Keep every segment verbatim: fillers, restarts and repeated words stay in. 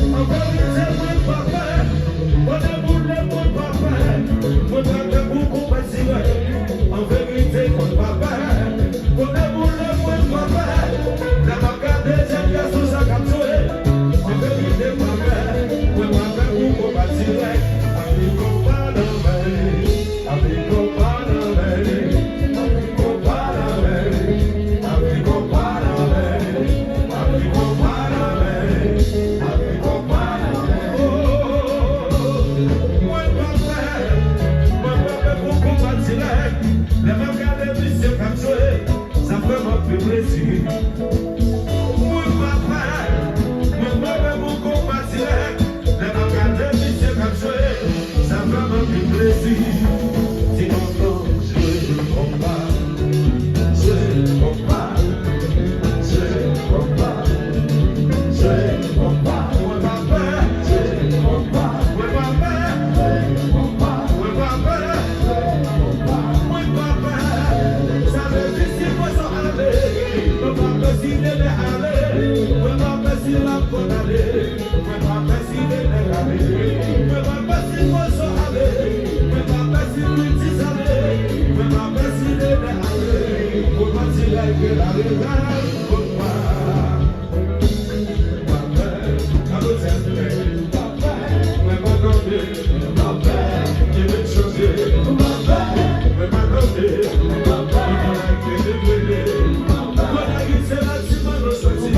An verite, mwen pa pè. Kote boule, mwen pa pè. Mwen pa pè pou konpè dirèk. An verite, mwen pa pè. Kote boule, mwen pa pè. Lè m ap gade jèn gason sa k ap jwe. An verite, pa pè. Mwen pa pè pou konpè dirèk. Anpil konpè nan men. Anpil konpè nan men. Anpil konpè nan men. Anpil konpè nan men. Anpil konpè nan men. Anpil konpè nan men. Oh, mwen pa pè. Mwen pa pè pou konpè dirèk. Lè m ap gade misye k ap jwe, sa fè m anpil plezi. Mwen pa pè. Mwen pa pè pou konpè dirèk. Lè m ap gade misye k ap jwe, sa fè m anpil plezi. Ti tonton, jwe konpa, jwe konpa, jwe konpa, jwe konpa. Mwen pa pè, jwe konpa. Mwen pa pè, jwe konpa. Mwen pa pè, jwe konpa. Mwen pa pè. Sa vle di si pwozo ale, mwen pa pè si dede ale, mwen pa pè si lapòt ale. Mwen pa pè si Benèt ale. Mwen pa pè si Pozo ale. Mwen pa pè si Britis ale. Mwen pa pè si Benèt ale. Mwen pa si Règèl ale. Mwen pa pè. Aplodi, aplodi. Mwen pa tande. Mwen pa pè. Kenbe chante. Mwen pa pè. Mwen pa tande. Mwen pa pè. Kenbe, kenbe. Mwen pa pè. Mwen pa pè. Se la ti mano soti.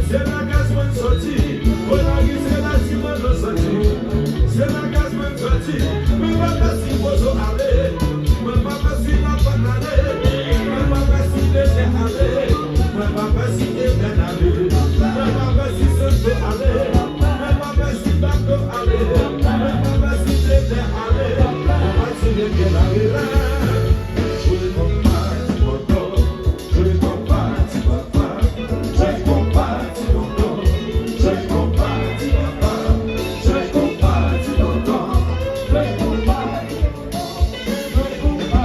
Se la gazman soti. Mwen lage se la ti mano soti. Se la gazman soti. Mwen pa pè si Pozo ale. Mwen pa pè si lapòt ale. Mwen pa pè si Benèt ale. Mwen pa pè si Ebèn ale. Mwen pa pè si Santo ale. Mwen pa pè si Bato ale. Mwen pa pè si Dede ale. Mwen pa si Dede ale la. Jwe konpa, ti tonton. Jwe konpa, ti papa. Jwe konpa, ti tonton. Jwe konpa, ti papa. Jwe konpa, ti tonton. Jwe konpa, ti tonton. Jwe konpa.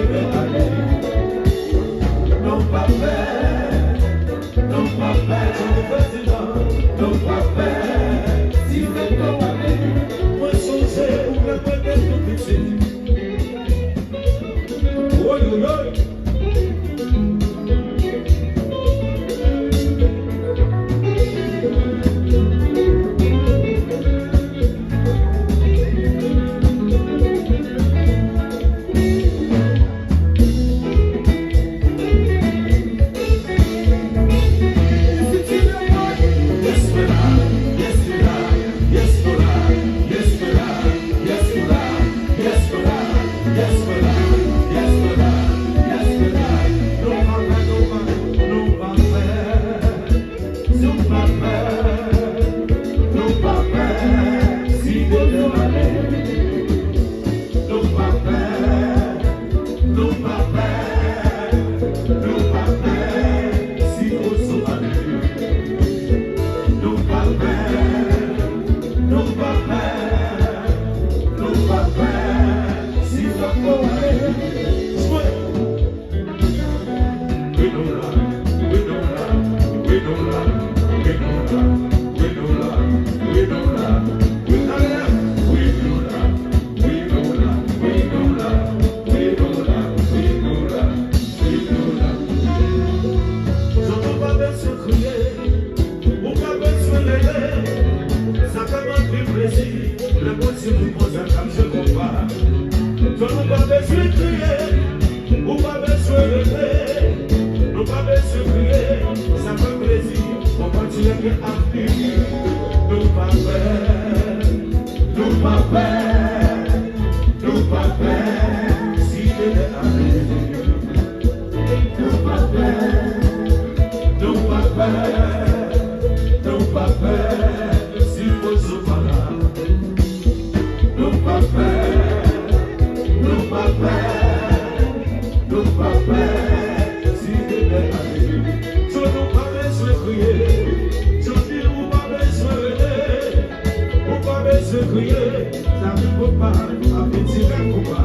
Nou pa pè, nou pa pè, nou pa pè, nou pa pè. Si se pou ale, mwen sonje ou te prete tou pitit. Woy, woy, woy. Nou pa pè, nou pa pè, si Bondye ale. Nou pa pè, nou pa pè, nou pa pè, si Ozo ale. Nou pa pè, nou pa pè, nou pa pè, si Zango ale. Jwe! Ou pa bezwen kriye, ou pa bezwen rele, sa fè m anpil plezi lè m wè timoun konsa k ap jwe konpa. Zòn ou pa bezwen kriye, ou pa bezwen rele, nou pa bezwen kriye, sa fè m plezi, konpa dirèk ap fini. Nou pa pè, nou pa pè, nou pa pè, si Bondye ale. Nou pa pè, nou pa pè, nou pa pè, si Ozo pa la. Nou pa pè, nou pa pè, nou pa pè, si Bondye ale. So nou pa bezwen kriye, jodi ou pa bezwen rele, ou pa bezwen kriye. Sa vin konpa, ap vin tire konpa.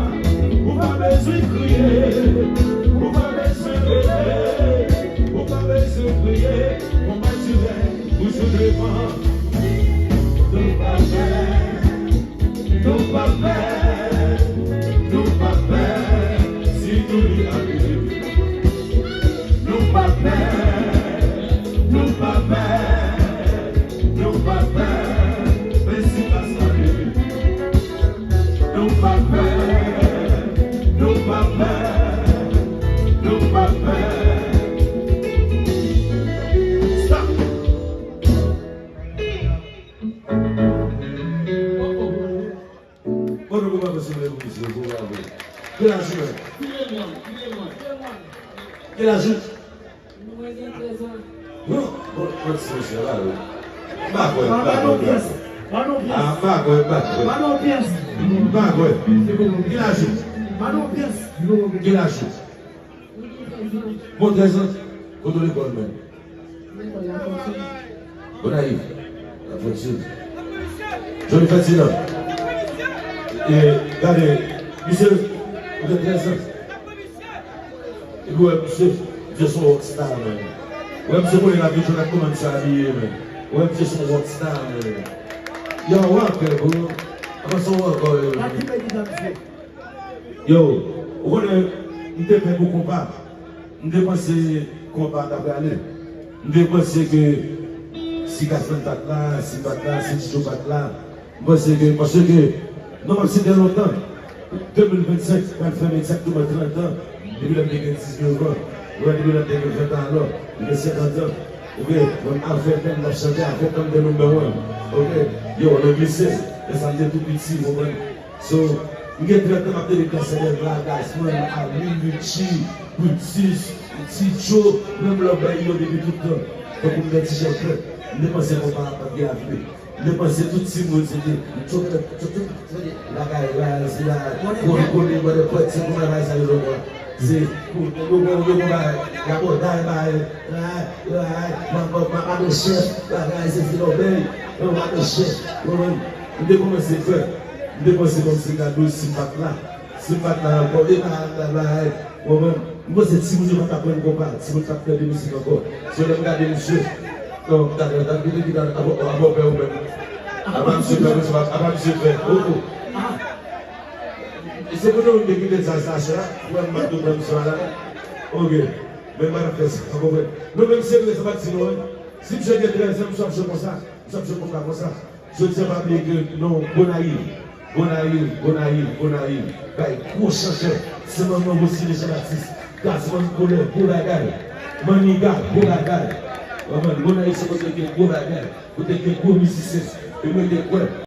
Ou pa bezwen kriye, ou pa bezwen rele, ou pa bezwen kriye. Konpa dirèk, toujou devan. Nou pa pè, nou pa pè, nou pa pè, si tou li ale. Nou pa pè, nou pa pè, nou pa pè, men si pa sa vre. Nou pa pè, nou pa pè, nou pa pè. Stop! Bon, nou konpa pou soulye pou misye, pou bravo. Ki laj ou menm? Ki laj ou? Ki laj ou? Mwen gen trèz an. Bon, bon, bon, ti mesye la, wi. M pa kwè, m pa kwè, m pa kwè. Ah, m pa kwè, m pa kwè. M pa kwè. Ki laj ou? Ki laj ou? Bon, trèz an. Kote w lekòl menm? Gonayiv. Lafontyèn. Joli fèt, Sinan. E, gade, misye, ou gen trèz an. Epi w wè misye, misye se yon rockstar, man. Ou wè misye konnen l ap vin jwenn ak kòman misye abiye, man. Ou wè misye se yon rockstar, man. Yo, w ap fè, bro. Avanse w ankò, yo. Yo, ou konnen, m te pè pou konpa. M te panse konpa ta prale. M te panse ke si Kastan pa t la, si m pa t la, si Tito pa t la, m panse ke, paske nou p ap site lontan. De mil vennsenk pral fè egzakteman trant an depi lè m te gen diznèf an. Ou wè, depi lè m te gen ven an, alò, m gen senkant an. Oke, mwen avèk mwen, m ap chante avèk mwen, m te nan men mwen. Oke, yo, nan glisye, lè sa m te tou piti, w konprann? So, m gen trant an m ap tande Kansenèl, Lagaz, mwen, Alin, Richie, Brutus, Ti Joe, menm lè w bay yo depi tout tan. Tankou m nan ti jan frè, m te panse konpa a p ap gen avni. M te panse tout timoun se te tchok, tchok, tchok, tchok, lagay, lagay, se la, kole, kole, mwen de pwèt, se kouman bagay sa yo jwenn mwen. Se, yo, yo, yo, yo, bagay, rabòday, bagay, lagay, lagay, m ap, m ap, m ap chèf, bagay, se ti lòbèy, yo, m ap chèf, yo, menm. M te kòmanse fè, m te panse kòmsi gade si m pa t la, Se pa ta ankò, e pa ta la, ou konprann? M panse timoun yo pa t ap pran konpa, timoun t ap tande mizik ankò. Se lè m gade misye, non, ta, ta, ta, ta, ta, ta, avè, avè pè ou menm. Apa misye fè, apa misye fè. Oh, oh. Ah. E se pou nou te kite sa, sa, sa, pou m pa tou pran misye la. Ok. Men m pa fè sa, ou konprann? Nou menm serye, sa pa ti nou, hein. Si misye gen trèz an, misye ap jwe konsa, misye ap jwe konpa konsa. Jodi a pa bliye ke non, Gonayiv, Gonayiv, Gonayiv, Gonayiv, bay gwo chanjè. Se manman Rosine Jean Baptiste, Gazman Kolè, gwo bagay. Maniga, gwo bagay. Manman, Gonayiv se kote gen gwo bagay, kote gen gwo mizisyen. E mwen te kwè.